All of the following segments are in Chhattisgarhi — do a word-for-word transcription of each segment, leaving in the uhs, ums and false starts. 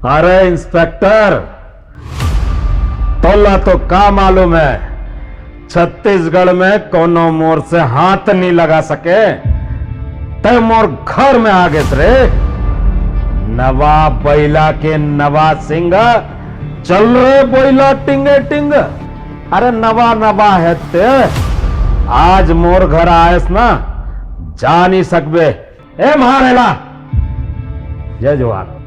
अरे इंस्पेक्टर, तोला तो का मालूम है, छत्तीसगढ़ में कोनो मोर से हाथ नहीं लगा सके। तै मोर घर में आ गेस रे, नवा बैला के नवा सिंगा। चल रे बैला टिंगे टिंग। अरे नवा नवा है ते, आज मोर घर आयस ना, जा नहीं सकबे। ए महारेला, जय जोहार।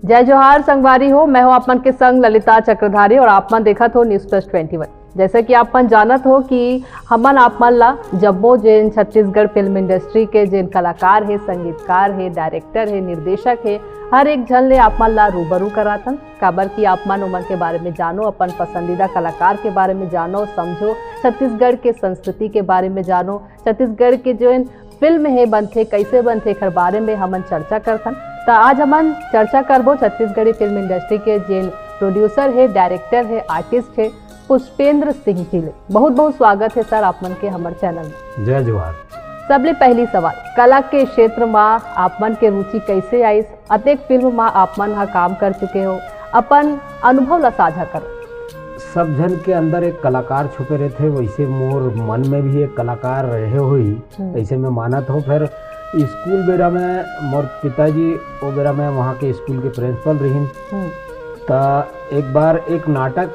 जय जोहार संगवारी हो, मैं हूं आप मन के संग ललिता चक्रधारी और आप मन देखत हो न्यूज प्लस ट्वेंटी वन। जैसे कि आप मन जानत हो कि हमन आप मन ला जम्मो जेन छत्तीसगढ़ फिल्म इंडस्ट्री के जेन कलाकार हे, संगीतकार हे, डायरेक्टर हे, निर्देशक हे, हर एक झन ले आप मन ला रूबरू कराथन, काबर कि आप मन ओमन के बारे में जानो, अपन पसंदीदा कलाकार के बारे में जानो, समझो, छत्तीसगढ़ के संस्कृति के बारे में जानो, छत्तीसगढ़ के जेन फिल्म हे बनथे, कैसे बनथे, एकर बारे में हमन चर्चा करथन। त आज हमन चर्चा करबो छत्तीसगढ़ी फिल्म इंडस्ट्री के जेन प्रोड्यूसर हे, डायरेक्टर हे, आर्टिस्ट हे, पुष्पेंद्र सिंह जी ले। बहुत बहुत स्वागत है सर आप मन के हमर चैनल में। जय जोहार। सबले पहली सवाल, कला के क्षेत्र मा आप मन के रुचि कैसे आइस? अतेक फिल्म मा आप मन हा काम कर चुके हो, अपन अनुभव ला साझा करो। सब झन के अंदर एक कलाकार छुपे रहथे, वैसे मोर मन में भी एक कलाकार रहे होही, हम्म। ऐसे मैं मानत हूँ। फिर स्कूल बेरा में मोर पिताजी, वो बेरा में वहाँ के स्कूल के प्रिंसिपल रहिन, हम्म। त एक बार एक नाटक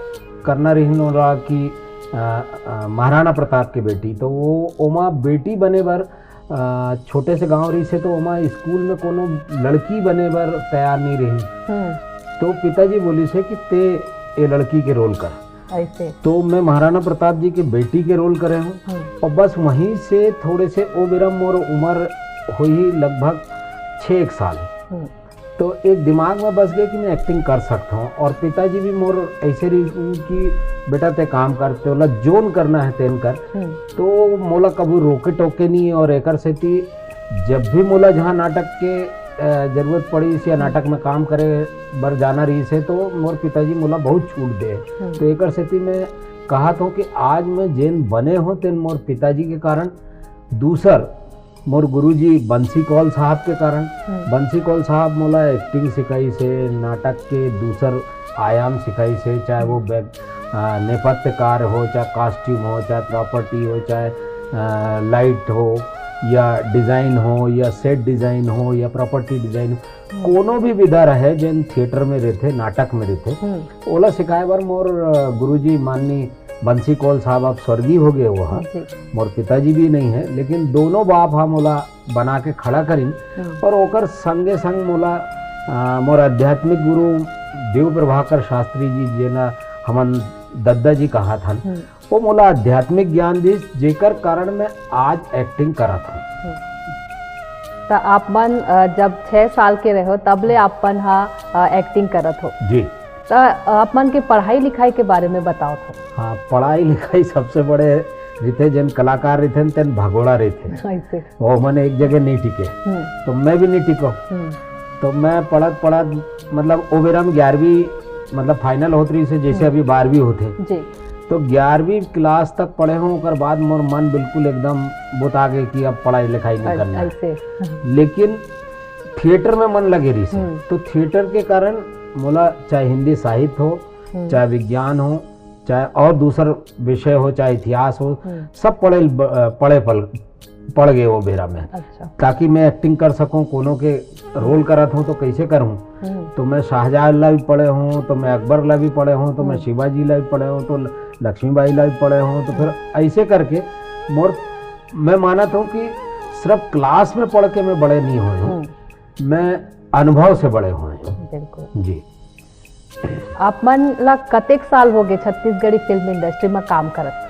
करना रहिन ओला कि, अ, अ, महाराणा प्रताप के बेटी, तो वो ओमा बेटी बने बर, अ, छोटे से गांव रहिसे तो ओमा स्कूल में कोनो लड़की बने बर तैयार नहीं रही। हम्म। तो पिताजी बोलिस हे कि ते ए लड़की के रोल कर। ऐसे। तो मैं महाराणा प्रताप जी के बेटी के रोल करे हूँ। हम्म। और बस वहीं से थोड़े से, ओ बेरा मोर उम्र होही लगभग छः एक साल। हम्म। तो एक दिमाग में बस गए कि मैं एक्टिंग कर सकता हूँ। और पिताजी भी मोर ऐसे रही कि बेटा ते काम कर, तोला जोन करना है तेन कर। हम्म। तो मोला कभी रोके टोके नहीं। और एकर सेती जब भी मोला जहाँ नाटक के, अ, जरूरत पड़िस या नाटक में काम करे बर जाना रहिस हे, तो मोर पिताजी मोला बहुत छूट दे। हम्म। तो एकर सेती मैं कहत हूँ कि आज मैं जेन बने हूँ, तेन मोर पिताजी के कारण। दूसर, मोर गुरुजी बंसी कौल साहब के कारण। हम्म। बंसी कौल साहब मोला एक्टिंग सिखाइस हे, नाटक के दूसर आयाम सिखाइस हे, चाहे वो बैक-, अ, नेपथ्य कार्य हो, चाहे कॉस्ट्यूम हो, चाहे प्रॉपर्टी हो, चाहे, अ, लाइट हो, या डिजाइन हो, या सेट डिजाइन हो, या प्रॉपर्टी डिजाइन हो, हम्म। कोनो भी विधा रहे, जेन थिएटर में रहिथे, नाटक में रहिथे, हम्म। ओला सिखाए बर मोर, अ, गुरुजी माननीय बंसी कौल साहब, अब स्वर्गीय हो गए वो ह, जी। मोर पिताजी भी नहीं है, लेकिन दोनों बाप ह मोला बना के खड़ा करिन। हम्म। और ओकर संगे संग मोला, अ, मोर आध्यात्मिक गुरु देव प्रभाकर शास्त्री जी, जेला हमन दद्दा जी कहत हन, हम्म। वो मोला आध्यात्मिक ज्ञान दिस, जेकर कारण मैं आज एक्टिंग करत हूँ। हम्म। त आप मन, अ, जब छह साल के रहो, तब ले आप मन हा, अ, एक्टिंग करत हो। जी। त आप मन के पढ़ाई लिखाई के बारे में बताओ तो। हाँ, पढ़ाई लिखाई सबसे बड़े रिथे, जेन कलाकार रिथे, तेन भगोड़ा रिथे। ऐसे। वो मन एक जगह नहीं टिके। हम्म। तो मैं भी नहीं टिको। हम्म। तो मैं पढ़त पढ़त, मतलब, ओ बेरा में ग्यारहवीं, मतलब, फाइनल होत रहिस हे, जैसे हम्म। अभी बारहवीं होथे। जी। तो ग्यारहवीं क्लास तक पढ़े हूँ, ओकर बाद मोर मन बिल्कुल एकदम बोता गए कि अब पढ़ाई लिखाई नहीं ऐ-, करना है। ऐसे। लेकिन थिएटर में मन लगे रहिस हे। हम्म। तो थिएटर के कारण मोला चाहे हिंदी साहित्य हो, हम्म। चाहे विज्ञान हो, चाहे और दूसर विषय हो, चाहे इतिहास हो, हम्म। सब पढ़े ल-, ब-, पढ़े पल-, पड़ गए वो बेरा में। अच्छा। ताकि मैं एक्टिंग कर सकूं, कोनो के रोल करत हूं तो कैसे करूं। हम्म। तो मैं शाहजहां ला भी पढ़े हूं, तो मैं अकबर ला भी पढ़े हूं, तो मैं हम्म। शिवाजी ला भी पढ़े हूं, तो ल-, लक्ष्मीबाई ला भी पढ़े हूं। तो फिर ऐसे करके मोर, मैं मानत हूं कि सिर्फ क्लास में पढ़ के मैं बड़े नहीं हुए हूं, हम्म। मैं अनुभव से बड़े हुए हूं। बिल्कुल। जी। आप मन ला कतेक साल हो गए छत्तीसगढ़ी फिल्म इंडस्ट्री में काम करत?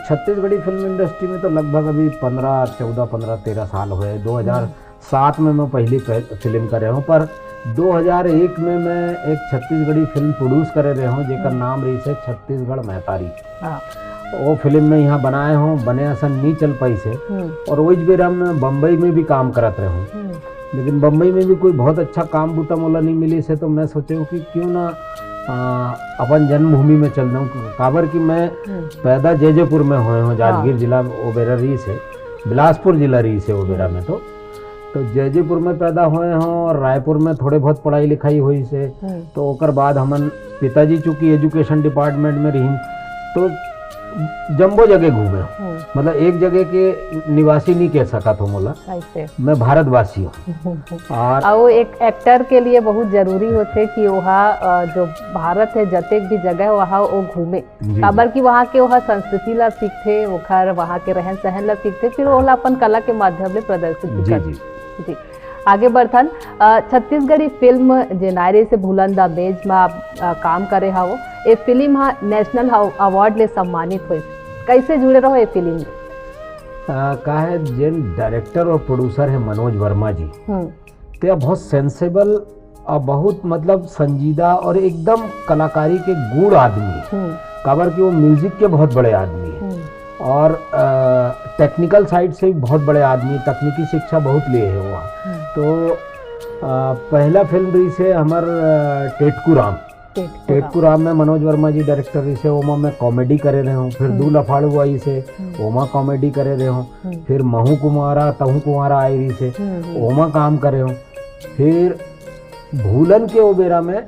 छत्तीसगढ़ी फिल्म इंडस्ट्री में तो लगभग अभी पन्द्रह, चौदह, पन्द्रह, तेरह साल हुए। दो हज़ार सात में मैं पहली पह-, फिल्म करे हूँ, पर दो हज़ार एक में मैं एक छत्तीसगढ़ी फिल्म प्रोड्यूस करे रहे हूँ, जेकर हम्म। नाम रहिस हे छत्तीसगढ़ महतारी। हाँ। वो फिल्म में यहाँ बनाए हूँ, बने असन नहीं चल पाइस हे। हम्म। और वही बेरा में बम्बई में भी काम करत रहे हूँ। हम्म। लेकिन बम्बई में भी कोई बहुत अच्छा काम बूता मोला नहीं मिलिस हे, तो मैं सोचे हूँ कि क्यों ना आ, अपन जन्मभूमि में चल जाऊँ। काबर कि मैं पैदा जैजैपुर में होए हूँ, जांजगीर जिला ओ बेरा रहिस हे, बिलासपुर जिला रहिस हे ओ बेरा में तो। तो जैजैपुर में पैदा होए हूँ और रायपुर में थोड़े बहुत पढ़ाई लिखाई होइस हे। तो ओकर बाद हमन, पिताजी चूंकि एजुकेशन डिपार्टमेंट में रहिन, तो जम्बो जगह घूमे हूँ। मतलब एक जगह के निवासी नहीं कह सकत हो मोला, मैं भारतवासी हूँ। और अउ एक एक्टर के लिए बहुत जरूरी होथे कि ओहा, अ, जो भारत है, जतेक भी जगह है, वहाँ वो घूमे। जी, काबर जी। कि वहाँ के ओहा संस्कृति ला सीखथे, ओखर वहाँ के रहन सहन ला सीखथे, फिर ओला अपन कला के माध्यम ले प्रदर्शित भी जी, करथे। जी। जी। आगे बढ़थन, अ, छत्तीसगढ़ी फिल्म जेन आए रहिस हे भूलन द मेज म आप, अ, काम करे हव, ए फिल्म ह नेशनल अव-, अवार्ड ले सम्मानित होइस। कैसे जुड़े रहो ए फिल्म ले? अ, का है, जेन डायरेक्टर और प्रोड्यूसर है मनोज वर्मा जी, हम्म। ते बहुत सेंसेबल और बहुत, मतलब, संजीदा और एकदम कलाकारी के गूढ़ आदमी है। हम्म। काबर कि वो म्यूजिक के बहुत बड़े आदमी है। हम्म। और, अ, टेक्निकल साइड से भी बहुत बड़े आदमी, तकनीकी शिक्षा बहुत लिए है वो। हम्म। तो, अ, पहला फिल्म रहिस हे हमर, अ, टेटकू राम। टेटकू राम। टेटकू राम में मनोज वर्मा जी डायरेक्टर रहिस हे, ओमा मैं कॉमेडी करे रहे हूँ। फिर हम्म। दू लफाड़ू आइस हे, हम्म। ओमा कॉमेडी करे रहे हूँ। हम्म। फिर महू कुमारा, तहू कुमारा आए रहिस हे, हम्म, हम्म। ओमा काम करे हूँ। फिर भूलन के ओ बेरा में, अ,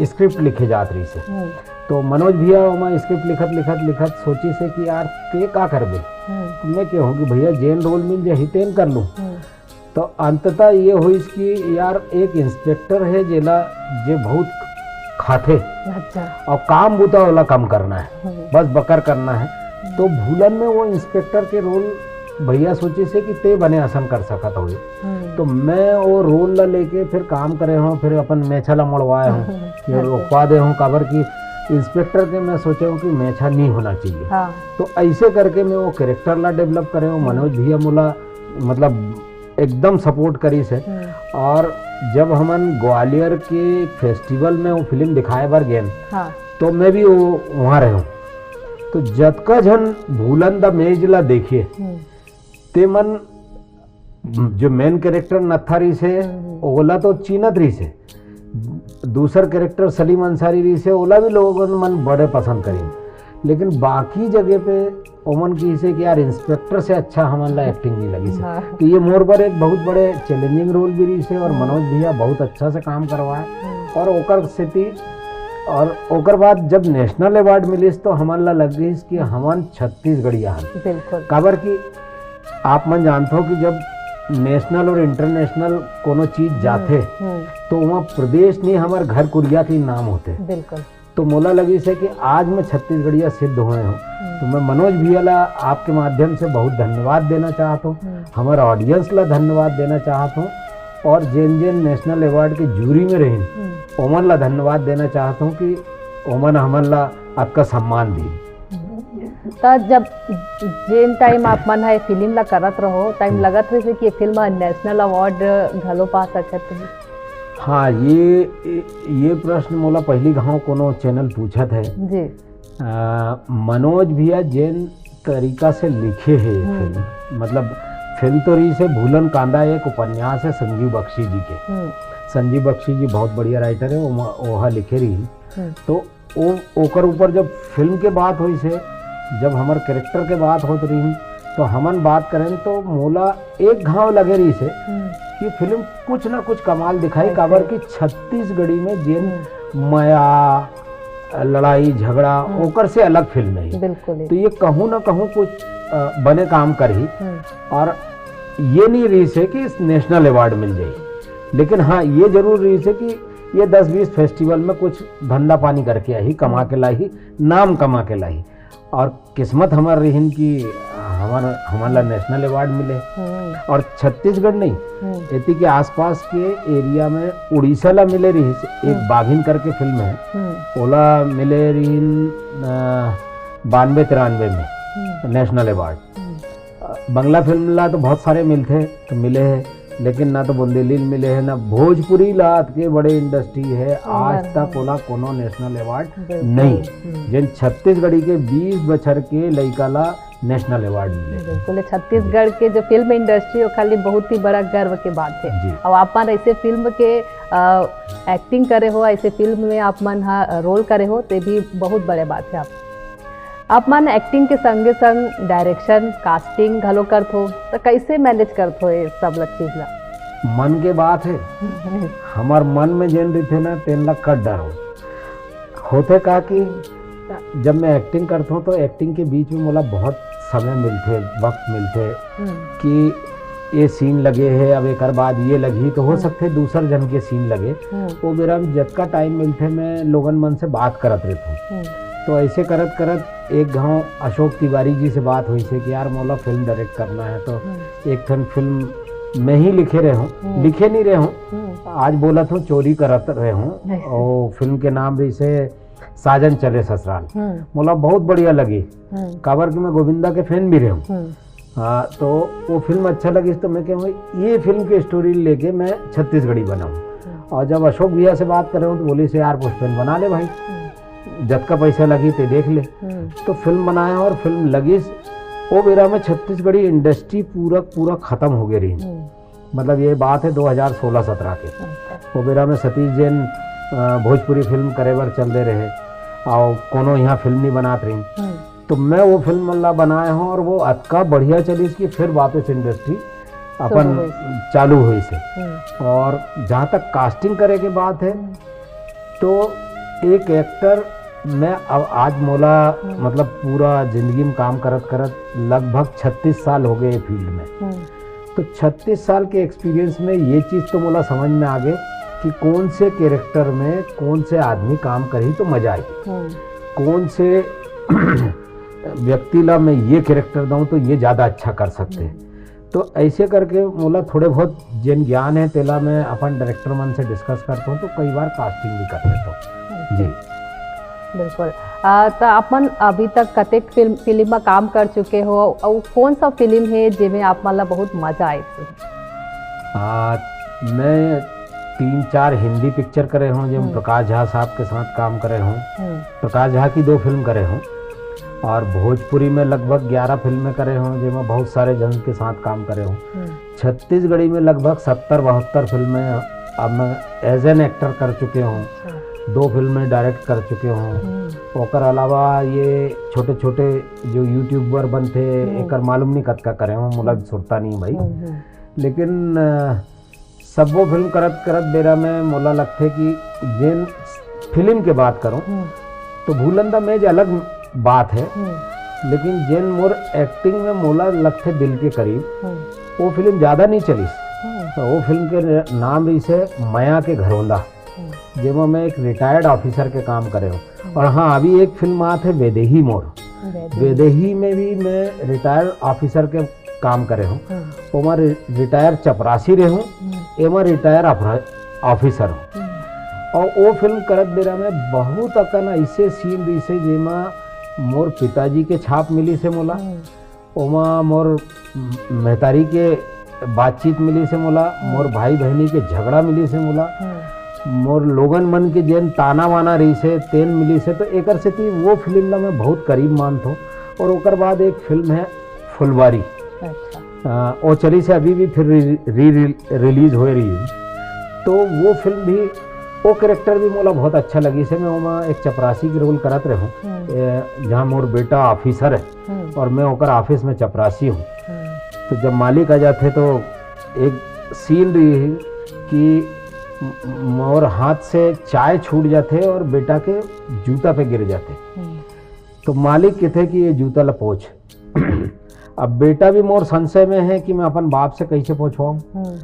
स्क्रिप्ट लिखे जात रहिस हे। हम्म। तो मनोज भैया ओमा स्क्रिप्ट लिखत, लिखत, लिखत सोचिस हे कि यार, ते का करबे? हम्म। तो मैं कहूँ कि भैया, जेन रोल मिल जाही, तेन कर लूँ। हम्म। तो अंततः ये होइस कि यार, एक इंस्पेक्टर है जेला, जे बहुत खाथे अच्छा। और काम बूता वाला काम करना है, हम्म। बस बकर करना है। हम्म। तो भूलन में वो इंस्पेक्टर के रोल भैया सोचिस हे कि ते बने असन कर सकत होही। हम्म। तो मैं वो रोल ला लेके फिर काम करे हूँ, फिर अपन मेछा ला मोड़वाए हूँ, हम्म। ये अच्छा। रोकवा दे हूँ, काबर कि इंस्पेक्टर के मैं सोचे हूँ कि मेछा नहीं होना चाहिए। हाँ। तो ऐसे करके मैं वो कैरेक्टर ला डेवलप करे हूँ। हम्म। मनोज भैया मोला, मतलब, एकदम सपोर्ट करिस हे। हम्म। और जब हमन ग्वालियर के फेस्टिवल में वो फिल्म दिखाए बर गेन, हाँ। तो मैं भी वो, वहाँ रहे हूँ। तो जतका झन भूलन द मेज ला देखे, हम्म। ते मन जो मेन कैरेक्टर नत्था रहिस हे, हम्म, हम्म। ओला तो चीनत रहिस हे, दूसर कैरेक्टर सलीम अंसारी रहिस हे, ओला भी लोगन मन बड़े पसंद करिन। लेकिन बाकी जगह पे ओमन किहिस हे कि यार, इंस्पेक्टर से अच्छा हमन ला एक्टिंग नहीं लगिस हे। हाँ। तो ये मोर बर एक बहुत बड़े चैलेंजिंग रोल भी रहिस हे और मनोज भैया बहुत अच्छा से काम करवाए। हम्म। और ओकर सेती, और ओकर बाद जब नेशनल अवार्ड मिलिस, तो हमन ला लगिस कि हमन छत्तीसगढ़िया हन। बिल्कुल। काबर कि आप मन जानथो कि जब नेशनल और इंटरनेशनल कोनो चीज हम्म, जाथे, हम्म। तो वहाँ प्रदेश नहीं, हमर घर कुरिया के नाम होथे। बिल्कुल। तो मोला लगिस हे कि आज मैं छत्तीसगढ़िया सिद्ध होए हूँ। हम्म। तो मैं मनोज भैया ला आपके माध्यम से बहुत धन्यवाद देना चाहत हूँ, हम्म। हमर ऑडियंस ला धन्यवाद देना चाहत हूँ, और जेन जेन नेशनल अवार्ड के जूरी में रहिन, हम्म। ओमन ला धन्यवाद देना चाहत हूँ कि ओमन हमन ला अतका सम्मान दीन। त जब, जेन टाइम आप मन ह ये फिल्म ला करत रहो, टाइम हम्म। लगत रहिस हे कि ये फिल्म ह नेशनल अवार्ड घलो पा सकत हे? हाँ, ये, ये प्रश्न मोला पहली घाव कोनो चैनल पूछत हे। जी। अ, मनोज भैया जेन तरीका से लिखे हे ये हम्म। फिल्म, मतलब, फिल्म तो रहिस हे भूलन कांदा, एक उपन्यास हे संजीव बख्शी जी के। हम्म। संजीव बख्शी जी बहुत बढ़िया राइटर हे, ओमा-, ओहा लिखे रहिन। हम्म। तो ओ, ओकर ऊपर जब फिल्म के बात होइस हे, जब हमर कैरेक्टर के बात होत रहिन, तो हमन बात करेन तो मोला एक घाव लगे रहिस हे हम्म। कि फिल्म कुछ ना कुछ कमाल दिखाई, ऐसे। काबर कि छत्तीसगढ़ी में जेन हम्म। मया, लड़ाई झगड़ा, हम्म। ओकर से अलग फिल्म नहीं। बिल्कुल ही। तो ये कहूँ ना कहूँ कुछ, अ, बने काम करही। हम्म। और ये नहीं रहिस हे कि नेशनल अवार्ड मिल जाही, लेकिन हाँ, ये जरूर रहिस हे कि ये दस बीस फेस्टिवल में कुछ धंधा पानी करके आही, कमा के लाही, नाम कमा के लाही। और किस्मत हमर रहिन कि हमर, हमन ला नेशनल अवार्ड मिले। हम्म। और छत्तीसगढ़ नहीं, हम्म। एती के आसपास के एरिया में उड़ीसा ला मिले रहिस, एक हम्म। बाघिन करके फिल्म है, हम्म। ओला मिले रहिन, अ, बानवे तिरानवे में हम्म। National award. हम्म। अ, बंगला फिल्म ला तो बहुत सारे मिलथे, तो मिले हे, लेकिन ना तो बुंदेली मिले हे, ना भोजपुरी ला अतके बड़े इंडस्ट्री हे, आज तक ओला कोनो नेशनल अवार्ड बिल्कुल। नहीं। हम्म। जेन छत्तीसगढ़ी के बीस बछर के लइका ला नेशनल अवार्ड मिले। बिल्कुल, छत्तीसगढ़ के जो फिल्म इंडस्ट्री, ओखर लिए बहुत ही बड़ा गर्व के बात है। जी। और आप मन ऐसे फिल्म के एक्टिंग करे हो, ऐसे फिल्म में आप मन हा रोल करे हो, ते भी बहुत बड़े बात है। आप आप मन एक्टिंग के संगे संग डायरेक्शन, कास्टिंग घलो करत हो, तो कैसे मैनेज करत हो ये सब ल चीज ला? मन के बात है, हमार मन में जेन रहिथे ना, तेन ला कर डारो। होथे का कि जब मैं एक्टिंग करता हूँ, तो एक्टिंग के बीच में मोला बहुत समय मिलथे, वक्त मिलथे हम्म, कि ये सीन लगे है, अब एकर बाद ये लगही, तो हो हम्म। सकथे दूसर जन के सीन लगे। हम्म, वो बेरा में जतका टाइम मिलथे, मैं लोगन मन से बात करत रहता हूँ। हम्म, तो ऐसे करत करत एक घाव अशोक तिवारी जी से बात होइसे कि यार, मोला फिल्म डायरेक्ट करना है, तो हम्म, एक ठन फिल्म मैं ही लिखे रहे हूँ, हम्म। लिखे नहीं रहे हूँ, हम्म, आज बोलत हूँ, चोरी करत रहे हूँ। ऐसे। और फिल्म के नाम रहिसे साजन चले ससुराल। हम्म, मोला बहुत बढ़िया लगी, हम्म, काबर कि मैं गोविंदा के फैन भी रहे हूँ। हम्म, हाँ, तो वो फिल्म अच्छा लगिस, तो मैं कहूँ ये फिल्म के स्टोरी लेके मैं छत्तीसगढ़ी बनाऊँ। हम्म, और जब अशोक भैया से बात करे हूँ, तो बोलिसे यार, पुष्पेन, बना ले भाई, हम्म, जतका पैसा लगी ते देख ले। हम्म, तो फिल्म बनाए और फिल्म लगिस। वो बेरा में छत्तीसगढ़ी इंडस्ट्री पूरा पूरा खत्म हो गई रही। हम्म, मतलब ये बात है दो हज़ार सोलह सत्रह के। अच्छा, वो बेरा में सतीश जैन अ, भोजपुरी फिल्म करे बर चल दे रहे, और कोनो यहाँ फिल्म नहीं बनात रही। हम्म, तो मैं वो फिल्म ला बनाए हूँ और वो अतका बढ़िया चलिस कि फिर वापस इंडस्ट्री अपन होइस। चालू होइसे। हम्म, और जहाँ तक कास्टिंग करे के बात है, हम्म, तो एक एक्टर मैं अब आज मोला हम्म। मतलब पूरा जिंदगी में काम करत करत लगभग छत्तीस साल हो गए फील्ड में। हम्म, तो छत्तीस साल के एक्सपीरियंस में ये चीज़ तो मोला समझ में आ गए कि कौन से कैरेक्टर में कौन से आदमी काम करही तो मजा आए, हम्म, कौन से व्यक्ति ला मैं ये कैरेक्टर दूँ तो ये ज़्यादा अच्छा कर सकते हैं। तो ऐसे करके मोला थोड़े बहुत जेन ज्ञान है, तेला मैं अपन डायरेक्टर मन से डिस्कस करता हूँ, तो कई बार कास्टिंग भी कर लेता हूँ। जी। बिल्कुल। आ, तो अपन अभी तक कतेक फिल्म फिल्म में काम कर चुके हो, और कौन सा फिल्म है जेमे आप मन ला बहुत मजा आए? आ, मैं तीन चार हिंदी पिक्चर करे हूँ, जो हम्म। प्रकाश झा साहब के साथ काम करे हूँ। हम्म, प्रकाश झा की दो फिल्म करे हूँ और भोजपुरी में लगभग ग्यारह फिल्में करे हूँ, जेमा बहुत सारे जन के साथ काम करे हूँ। हम्म, छत्तीसगढ़ी में लगभग सत्तर बहत्तर फिल्में अब मैं एज एन एक्टर कर चुके हूँ। अच्छा, दो फिल्में डायरेक्ट कर चुके हूँ। हम्म, ओकर अलावा ये छोटे छोटे जो यूट्यूबर बनते, हम्म। एकर मालूम नहीं कतका करे हूँ, मोला सुरता नहीं भाई। हम्म, हम्म, लेकिन अ, सब्बो फिल्म करत करत बेरा में मोला लगथे कि जेन फिल्म के बात करूँ, हम्म, तो भूलन दा मेज अलग बात है, हम्म, लेकिन जेन मोर एक्टिंग में मोला लगथे दिल के करीब, हम्म, वो फिल्म ज़्यादा नहीं चलिस। हम्म, तो वो फिल्म के नाम रहिसे मया के घरोंदा, हम्म, जेमा मैं एक रिटायर्ड ऑफिसर के काम करे हूँ। और हाँ, अभी एक फिल्म आत है वेदेही मोर, वेदेही। वेदेही में भी मैं रिटायर्ड ऑफिसर के काम करे हूँ। हम्म, ओमा रि-, रिटायर चपरासी रहे हूँ, हम्म, एमा रिटायर अफरा-, ऑफिसर हूँ। हम्म, और वो फिल्म करत बेरा में बहुत अकन ऐसे सीन रहिसे जेमा मोर पिताजी के छाप मिलिसे मोला, हम्म, ओमा मोर महतारी के बातचीत मिलिसे मोला, मोर भाई बहनी के झगड़ा मिलिसे मोला, हम्म, मोर लोगन मन के जेन ताना वाना रहिसे तेन मिलिसे, तो एकर सेती वो फिल्म ला मैं बहुत करीब मानथों। और ओकर बाद एक फिल्म है फुलवारी, अच्छा, अ, वो चलिसे अभी भी फिर रि-, रि-, रि-, रिलीज होए रही है। तो वो फिल्म भी, वो कैरेक्टर भी मोला बहुत अच्छा लगिसे। मैं ओमा एक चपरासी के रोल करत रहूँ, हम्म, ए, जहाँ मोर बेटा ऑफिसर है हम्म, और मैं ओकर ऑफिस में चपरासी हूँ। हम्म, तो जब मालिक आ जाथे तो एक सीन रही है कि म-, मोर हाथ से चाय छूट जाथे और बेटा के जूता पे गिर जाथे। हम्म, तो मालिक कहथे कि ये जूता ला पोंछ। अब बेटा भी मोर संशय में है कि मैं अपन बाप से कैसे पोंछवाऊँ। हम्म,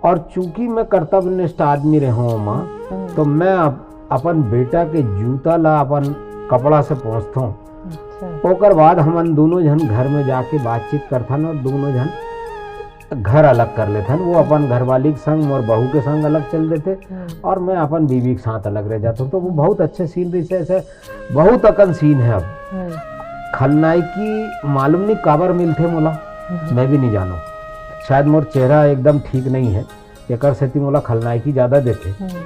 और चूंकि मैं कर्तव्यनिष्ठ आदमी रहूँ ओमा, हम्म, तो मैं अप-, अपन बेटा के जूता ला अपन कपड़ा से पोंछथों। अच्छा, ओकर बाद हमन दोनों झन घर में जाके बातचीत करथन और दोनों झन घर अलग कर लेथन। वो अपन घरवाली के संग, मोर बहू के संग अलग चल देथे हम्म, और मैं अपन बीवी के साथ अलग रह जाता हूँ। तो वो बहुत अच्छे सीन रहिसे, ऐसे बहुत अकन सीन है। अब हम्म, खलनायकी मालूम नहीं काबर मिलथे मोला, हम्म, मैं भी नहीं जानों। शायद मोर चेहरा एकदम ठीक नहीं है, एकर सेती मोला खलनायकी ज़्यादा देथे। हम्म,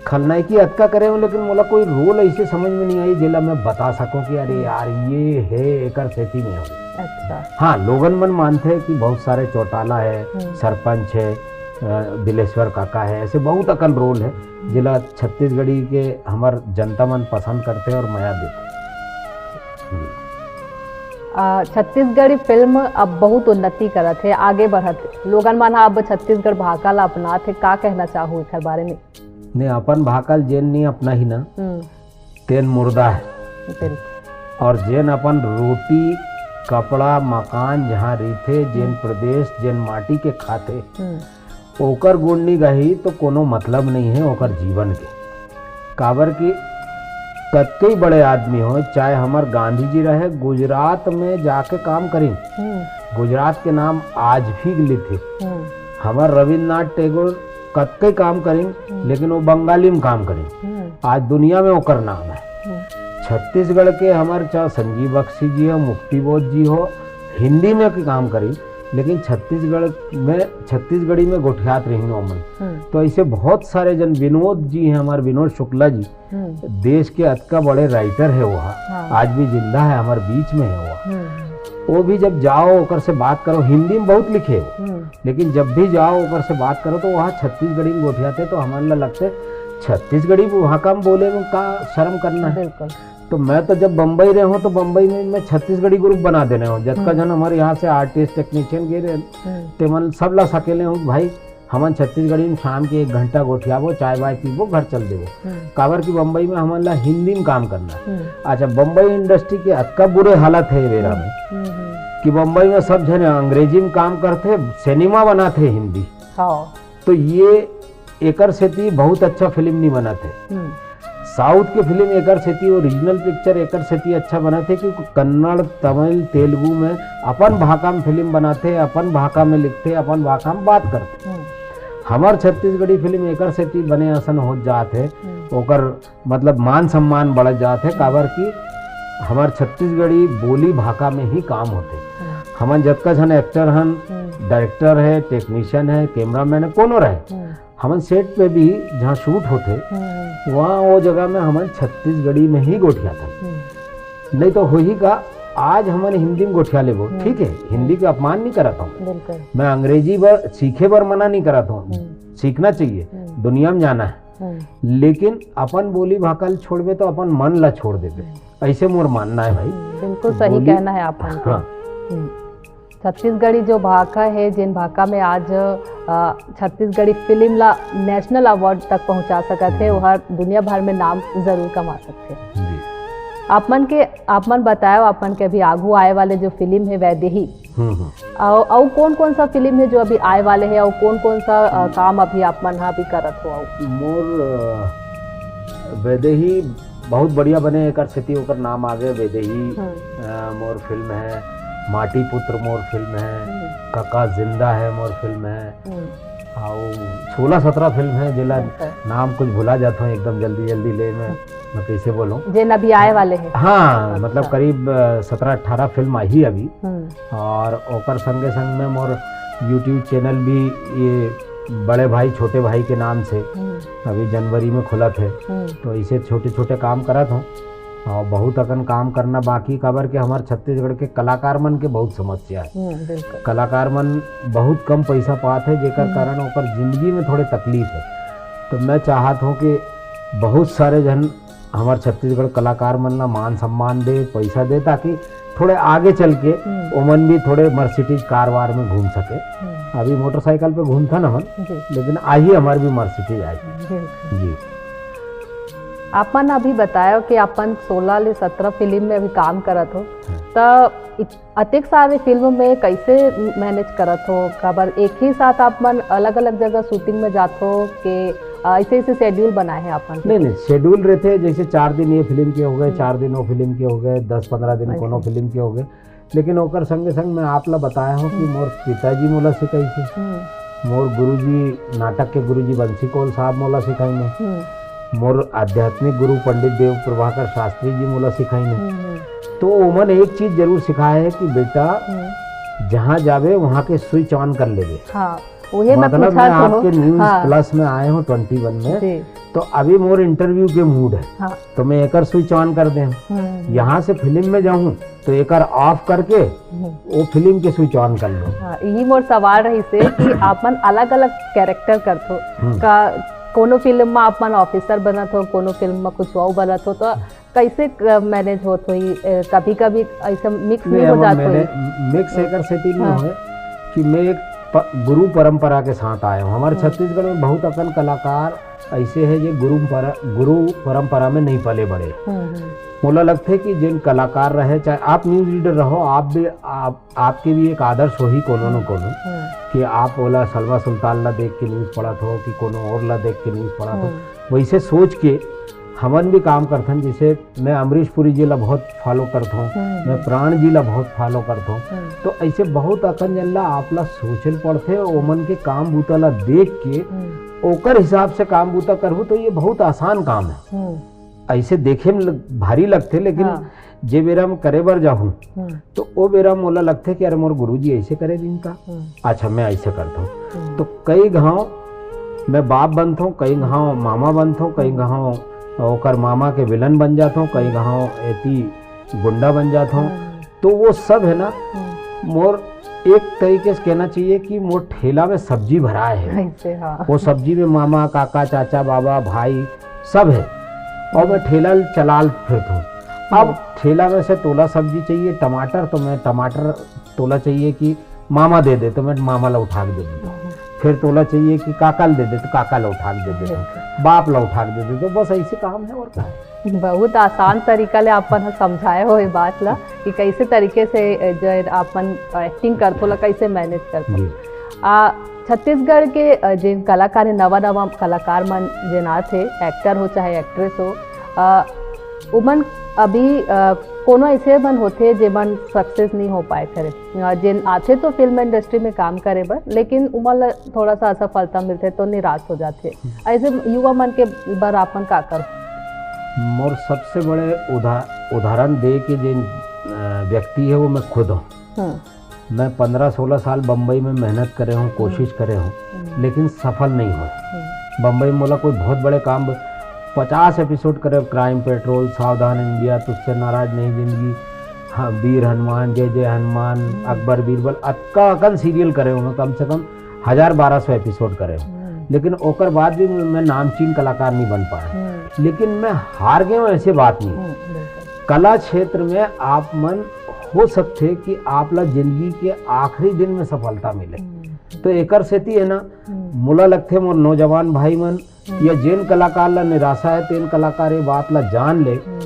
खलनायकी अतका करे हूँ, लेकिन मोला कोई रोल ऐसे समझ में नहीं आई जेला मैं बता सकूँ कि अरे यार, ये है, एकर सेती में हूँ। अच्छा। हाँ, लोगन मन मानथे कि बहुत सारे चौटाला है, हम्म। सरपंच है, अ, बिलेश्वर काका है, ऐसे बहुत अकन रोल है, जेला छत्तीसगढ़ी के हमर जनता मन पसंद करथे और मया देथे। हम्म। अ, छत्तीसगढ़ी फिल्म अब बहुत उन्नति करत हे, आगे बढ़त हे। लोगन मन ह अब छत्तीसगढ़ भाखा ला अपनात हे, का कहना चाहू एखर बारे में? ने अपन भाखा ल जेन नहीं अपनाही ना, हम्म, तेन मुर्दा है। बिल्कुल। और जेन अपन रोटी, कपड़ा, मकान जहाँ रहिथे, जेन प्रदेश, जेन माटी के खाथे, हम्म, ओकर गुण नहीं गाही तो कोनो मतलब नहीं है ओकर जीवन के। काबर कि कतई बड़े आदमी हो, चाहे हमर गांधी जी रहे, गुजरात में जाके काम करिन। हम्म, गुजरात के नाम आज भी लेथे। हम्म, हमर रविन्द्रनाथ टैगोर कतई काम करिन, हम्म। लेकिन वो बंगाली में काम करिन। हम्म, आज दुनिया में ओकर नाम है। हम्म, छत्तीसगढ़ के हमर चाहे संजीव बख्शी जी हो, मुक्तिबोध जी हो, हिंदी में के काम करिन, लेकिन छत्तीसगढ़ में, छत्तीसगढ़ी में गोठियात रहिन ओमन। हम्म, तो ऐसे बहुत सारे जन, विनोद जी हैं, हमारे विनोद शुक्ला जी, हम्म, देश के अतका बड़े राइटर है वो, हाँ। आज भी जिंदा है, हमारे बीच में है वो। हम्म, वो भी जब जाओ ओकर से बात करो, हिंदी में बहुत लिखे वो, हम्म, लेकिन जब भी जाओ ओकर से बात करो तो वहाँ छत्तीसगढ़ी में गोठियाथे, तो हमन ला लगथे छत्तीसगढ़ी भाखा में बोले में का शर्म करना है। बिल्कुल। तो मैं तो जब बम्बई रहे हूँ तो बम्बई में मैं छत्तीसगढ़ी ग्रुप बना देने हूँ, जतका हम्म। जन हमारे यहाँ से आर्टिस्ट टेक्नीशियन गए रहे, हम्म, ते मन सब ला सकेले हूँ, भाई हमन छत्तीसगढ़ी में शाम के एक घंटा गोठियाबो, चाय वाय पीबो, घर चल देबो। हम्म, काबर कि बम्बई में हमन ला हिंदी में काम करना है। हम्म, अच्छा, बम्बई इंडस्ट्री के अतका बुरे हालत है ये बेरा में हम्म, हम्म, कि बम्बई में सब झन अंग्रेजी में काम करथे, सिनेमा बनाथे हिंदी। हाँ। तो ये एकर सेती बहुत अच्छा फिल्म नहीं बनत है। हम्म, साउथ के फिल्म एकर सेती, ओरिजिनल पिक्चर एकर सेती अच्छा बनत है कि कन्नड़, तमिल, तेलुगु में अपन भाखा में फिल्म बनाथे, अपन भाखा में लिखथे, अपन भाखा में बात करथे। हम्म, हमर छत्तीसगढ़ी फिल्म एकर सेती बने असन हो जात है, हम्म, ओकर मतलब मान सम्मान बढ़ जात है, काबर कि हमर छत्तीसगढ़ी बोली भाखा में ही काम होथे। हम्म, हमन जतका झन एक्टर हन, हम्म, डायरेक्टर है, टेक्नीशियन है, कैमरामैन है, कोनो रहे, हम्म, हमन सेट पे भी जहाँ शूट होथे, हम्म, वहाँ वो जगह में हमन छत्तीसगढ़ी में ही गोठियाथन। हम्म, नहीं तो होही का, आज हमन हिंदी में गोठिया लेबो, हम्म। ठीक है, हिंदी का अपमान नहीं करत हूँ बिल्कुल। मैं, अंग्रेजी बर सीखे बर मना नहीं करत हूँ, हम्म, सीखना चाहिए, हम्म, दुनिया में जाना है, हम्म, लेकिन अपन बोली भाखा ल छोड़बे तो अपन मन ला छोड़ देबे, ऐसे मोर मानना है भाई। हम्म, बिल्कुल सही बोली- कहना है आप मन के। हाँ। हम्म। छत्तीसगढ़ी जो भाखा है, जिन भाखा में आज अ, छत्तीसगढ़ी फिल्म ला नेशनल अवार्ड तक पहुंचा सकत है, हम्म। वो हर दुनिया भर में नाम जरूर कमा सकते हैं। जी। आप मन के, आप मन बताओ, आप मन के अभी आगू आए वाले जो फिल्म है वैदेही, हम्म हम्म। और, और कौन कौन सा फिल्म है जो अभी आए वाले है, और कौन कौन सा अ, काम अभी आप मन हा अभी करत हो? और मोर अ, वैदेही बहुत बढ़िया बने, एकर सेती ओकर नाम आगे वैदेही। हम्म, अ, मोर फिल्म है, माटी पुत्र मोर फिल्म है, हम्म, काका जिंदा है मोर फिल्म है, हम्म, और सोलह सत्रह फिल्म है, जेला अच्छा। नाम कुछ भुला जाता हूँ एकदम जल्दी जल्दी ले मैं, मैं कैसे बोलूँ। जिन अभी आए वाले हैं। हाँ, अच्छा। मतलब करीब सत्रह अठारह फिल्म आई अभी, हम्म, और ओकर संगे संग में मोर यूट्यूब चैनल भी ये बड़े भाई छोटे भाई के नाम से हम्म, अभी जनवरी में खुलत है, हम्म, तो इसे छोटे छोटे काम करत हूँ और बहुत अकन काम करना बाकी, काबर के हमारे छत्तीसगढ़ के कलाकार मन के बहुत समस्या है। हम्म, बिल्कुल। कलाकार मन बहुत कम पैसा पात है, जेकर हम्म। कारण ओकर जिंदगी में थोड़े तकलीफ है। तो मैं चाहत हूँ कि बहुत सारे जन हमारे छत्तीसगढ़ कलाकार मन ला मान सम्मान दे, पैसा दे, ताकि थोड़े आगे चल के हम्म। ओमन भी थोड़े मर्सिडीज कार वार में घूम सके। हम्म, अभी मोटरसाइकिल पे घूमथन हमन, जी, लेकिन आही हमार भी मर्सिडीज आए। बिल्कुल। जी। आप मन अभी बतायो कि आप मन सोलह ले सत्रह फिल्म में अभी काम करत हो, हाँ। त इत-, अतेक सारे फिल्म में कैसे मैनेज करत हो? काबर एक ही साथ आप मन अलग-अलग जगह शूटिंग में जात हो के, अ, ऐसे-ऐसे शेड्यूल बनाए हैं आप मन के? नहीं नहीं, शेड्यूल रहते हैं, जैसे चार दिन ये फिल्म के हो गए, हम्म। चार दिन वो फिल्म के हो गए, दस पंद्रह दिन ऐसे। कोनो फिल्म के हो गए, लेकिन ओकर संगे संग मैं आप ला बताया हूँ कि मोर पिताजी मोला सिखाइसे, हम्म, मोर गुरुजी, नाटक के गुरुजी बंसी कौल साहब मोला सिखाइन हे, हम्म, मोर आध्यात्मिक गुरु पंडित देव प्रभाकर शास्त्री जी मोला सिखाइन हे। हम्म, हम्म, तो ओमन एक चीज जरूर सिखाए हे कि बेटा, हम्म, जहाँ जाबे वहाँ के स्विच ऑन कर लेबे। हाँ, उहे मैं मतलब, मैं पूछत हों। आपके न्यूज़ हाँ। प्लस में आए हों, ट्वेंटी वन में, जी। तो अभी मोर इंटरव्यू के मूड है, हाँ। तो मैं एकर स्विच ऑन कर दे हूँ। हम्म। यहाँ से फिल्म में जाऊँ, तो एकर ऑफ करके हम्म। वो फिल्म के स्विच ऑन कर लूँ। हाँ, यही मोर सवाल रहिसे कि आप मन अलग-अलग कैरेक्टर करथो। हम्म। का, कोनो फिल्म में आप मन ऑफिसर बनत हो, कोनो फिल्म में कुछ और बनत हो, तो कैसे क-, मैनेज होत होही? अ, कभी-कभी ऐसे मिक्स नहीं, नहीं हो जात होही? मिक्स एकर सेटिंग में हाँ। होय कि मैं एक प-, गुरु परंपरा के साथ आए हों। हमारे हम्म। छत्तीसगढ़ में बहुत अकन कलाकार ऐसे हैं जो गुरु परा-, गुरु परंपरा में नहीं पले बड़े। हम्म, हम्म। मोला लगथे कि जेन कलाकार रहे, चाहे आप न्यूज़ रीडर रहो, आप भी, आप, आपके भी एक आदर्श होही कोनो न कोनो, हम्म। कि आप ओला सलमा सुल्तान ला देख के न्यूज़ पढ़त हो कि कोनो और ला देख के न्यूज़ पढ़त हो। हम्म। वैसे सोच के हमन भी काम करथन, जैसे मैं अमरीश पुरी जी ला बहुत फॉलो करथों, हम्म। मैं प्राण जी ला बहुत फॉलो करथों, हम्म। तो ऐसे बहुत अकन जन ला आप ला सोचे ल पड़थे, ओमन के काम बूता ला देख के हम्म। ओकर हिसाब से काम बूता करहू तो ये बहुत आसान काम है। हम्म। ऐसे देखे में लग-, भारी लगथे, लेकिन हाँ। जे बेरा में करे बर जाहूँ, हम्म। तो ओ बेरा मोला लगथे कि अरे मोर गुरुजी ऐसे करे दिन का, हम्म। अच्छा मैं ऐसे करथों। हम्म। तो कई घाव मैं बाप बनथों, कई घाव मामा बनथों, कई हम्म। घाव ओकर मामा के विलन बन जाथों, कई घाव एती गुंडा बन जाथों। हम्म। तो वो सब है ना, हम्म। मोर एक तरीके से कहना चाहिए कि मोर ठेला में सब्जी भराए है। ऐसे, हाँ। वो सब्जी में मामा, काका, चाचा, बाबा, भाई सब है, और मैं ठेला चलाल फिरथों। अब हम्म। ठेला में से तोला सब्जी चाहिए, टमाटर, तो मैं टमाटर, तोला चाहिए कि मामा दे दे, तो मैं मामा ला उठा के दे देथों। हम्म। फिर तोला चाहिए कि काका ला दे दे, तो काका ला उठा के दे देथों। हम्म। बाप ला उठा के दे देथों। बस ऐसे काम है और का है। बहुत आसान तरीका ले आप मन ह समझाए हो ये बात ला कि कैसे तरीके से, अ, जो है आप मन एक्टिंग करथो ला कैसे मैनेज करथो। जी। आ, छत्तीसगढ़ के, अ, जेन कलाकार हे, नवा नवा कलाकार मन जेन आथे, एक्टर हो चाहे एक्ट्रेस हो, अ, उमन अभी, अ, कोनो ऐसे मन होथे जेमन सक्सेस नहीं हो पाए करे, अ, जेन आथे तो फिल्म इंडस्ट्री में काम करे बर, लेकिन उमन ला थोड़ा सा असफलता मिलथे तो निराश हो जाथे। हम्म। ऐसे युवा मन के बर आप मन का करो? मोर सबसे बड़े उदा-, उदाहरण दे के जेन, अ, व्यक्ति है वो मैं खुद हूँ। हम्म। मैं पंद्रह सोलह साल बम्बई में मेहनत करे हूँ, कोशिश करे हूँ, हम्म। लेकिन सफल नहीं होय। हम्म। बम्बई में मोला कोई बहुत बड़े काम ब-, पचास एपिसोड करे, क्राइम पेट्रोल, सावधान इंडिया, तुझसे नाराज नहीं जिंदगी, हाँ, वीर हनुमान, जय जय हनुमान, हम्म। अकबर बीरबल, अतका अकन सीरियल करे हूँ मैं, कम से कम हजार बारह सौ एपिसोड करे हूँ। हम्म। लेकिन ओकर बाद भी मैं नामचीन कलाकार नहीं बन पाया। हम्म। लेकिन मैं हार गया हूँ, ऐसे बात नहीं। हम्म, बिल्कुल। कला क्षेत्र में आप मन हो सकथे कि आप ला जिंदगी के आखिरी दिन में सफलता मिले। हम्म। तो एकर सेती है ना, हम्म। मोला लगथे मोर नौजवान भाई मन हम्म। या जेन कलाकार ला निराशा है, तेन कलाकार ये बात ला जान ले हम्म।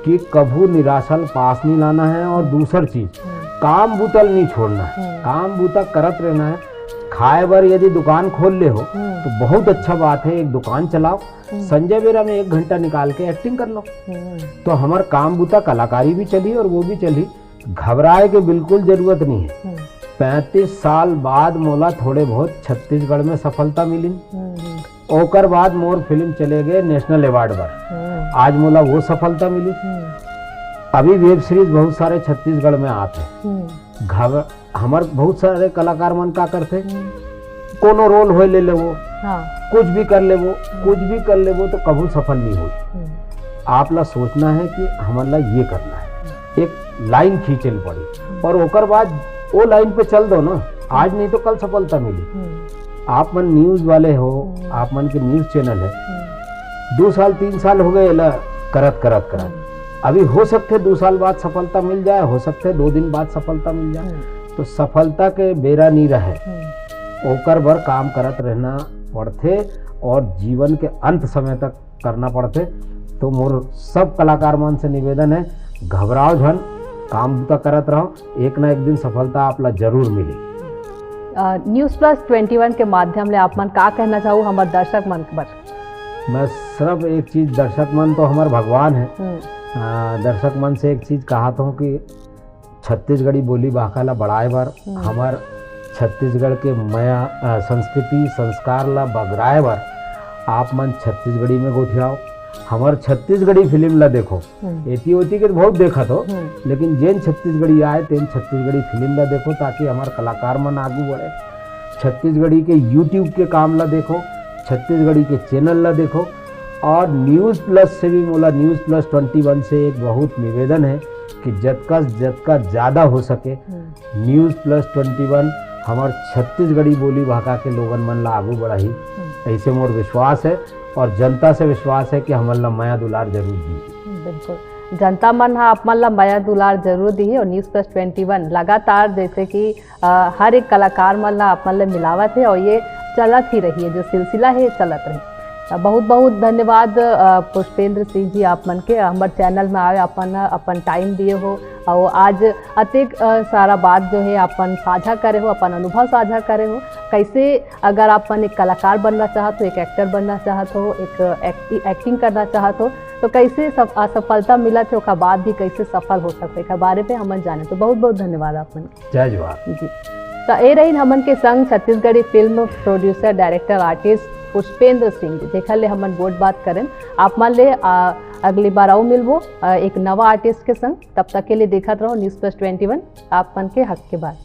कि कभू निराशा ला पास नहीं लाना है। और दूसर चीज, हम्म। काम बूता ला नहीं छोड़ना है, हम्म। काम बूता करत रहना है। खाए बर यदि दुकान खोल ले हो, हम्म। तो बहुत अच्छा बात है, एक दुकान चलाओ, हम्म। संजय बेरा में एक घंटा निकाल के एक्टिंग कर लो। हम्म। तो हमर काम बूता, कलाकारी भी चली और वो भी चली। घबराए के बिल्कुल जरूरत नहीं है। हम्म। पैंतीस साल बाद मोला थोड़े बहुत छत्तीसगढ़ में सफलता मिलिन। हम्म, हम्म। ओकर बाद मोर फिल्म चले गए नेशनल अवार्ड पर। हम्म। आज मोला वो सफलता मिली। हम्म। अभी वेब सीरीज बहुत सारे छत्तीसगढ़ में आत है। हम्म। घब-, हमर बहुत सारे कलाकार मन का करथे, हम्म। कोनो रोल होय ले लेबो, हाँ। कुछ भी कर लेबो, हम्म। कुछ भी कर लेबो तो कभू सफल नहीं होई। हम्म। आप ला सोचना है कि हमन ला ये करना है, हम्म। एक लाइन खींचे ल पड़ी हम्म। और ओकर बाद वो लाइन पे चल दो ना, आज नहीं तो कल सफलता मिली। हम्म। आप मन न्यूज वाले हो, हम्म। आप मन के न्यूज चैनल है, हम्म। दो साल तीन साल हो गए एला करत करत करत, हम्म। अभी हो सकथे दो साल बाद सफलता मिल जाए, हो सकथे दो दिन बाद सफलता मिल जाए। हम्म। तो सफलता के बेरा नहीं रहे, हम्म। ओकर बर काम करत रहना पड़थे और जीवन के अंत समय तक करना पड़थे। तो मोर सब कलाकार मन से निवेदन है, घबराओ झन, काम बूता करत रहो, एक ना एक दिन सफलता आप ला जरूर मिली। अ, न्यूज़ प्लस ट्वेंटी वन के माध्यम ले आप मन का कहना चाहू हमर दर्शक मन बर? मैं सिर्फ एक चीज, दर्शक मन तो हमर भगवान है। हम्म। अ, दर्शक मन से एक चीज कहत हूँ कि छत्तीसगढ़ी बोली भाखा ला बढ़ाए बर, हम्म। हमर छत्तीसगढ़ के मया, अ, संस्कृति संस्कार ला बगराए बर आप मन छत्तीसगढ़ी में गोठियाओ। हमर छत्तीसगढ़ी फिल्म ला देखो। हम्म। एती ओती के तो बहुत देखत हो, हम्म। लेकिन जेन छत्तीसगढ़ी आए, तेन छत्तीसगढ़ी फिल्म ला देखो, ताकि हमर कलाकार मन आगू बढ़े। छत्तीसगढ़ी के YouTube के काम ला देखो, छत्तीसगढ़ी के चैनल ला देखो। और न्यूज़ प्लस से भी मोला न्यूज़ प्लस ट्वेंटी वन से एक बहुत निवेदन है कि जतका जतका ज़्यादा हो सके न्यूज़ प्लस ट्वेंटी वन हमर छत्तीसगढ़ी बोली भाखा के लोगन मन ला आगू बढ़ाही, ऐसे मोर विश्वास है। और जनता से विश्वास है कि हमन ला मया दुलार जरूर दी। बिल्कुल, जनता मन ह आप मन ला मया दुलार जरूर दिही और न्यूज़ प्लस ट्वेंटी वन लगातार जैसे कि अ, हर एक कलाकार मन ला आप मन ले मिलावत है और ये चलत ही रही है, जो सिलसिला है चलत रही। अ, बहुत बहुत धन्यवाद अ, पुष्पेंद्र सिंह जी, आप मन के हमर चैनल में आए, अपन अपन टाइम दिए हो और आज अतेक अ, सारा बात जो है अपन साझा करे हो, अपन अनुभव साझा करे हो। कैसे अगर आप मन एक कलाकार बनना चाहत हो, एक एक्टर बनना चाहत हो, एक एक्ट, एक्टिंग करना चाहत हो, तो कैसे सफ, असफलता मिलत है, ओकर बाद भी कैसे सफल हो सकते, एकर बारे में हमन जाने। तो बहुत बहुत धन्यवाद आप मन के। जय जोहार। जी, तो ए रही हमन के संग Chhattisgarhi film producer, director, artist Pushpendra Singh, जेकर ले हमन गोठ बात करेन। आप मन ले आ, अगली बार अउ मिलबो आ, एक नवा आर्टिस्ट के संग। तब तक के लिए देखत रहो न्यूज़ प्लस ट्वेंटी वन, आप मन के हक के बात।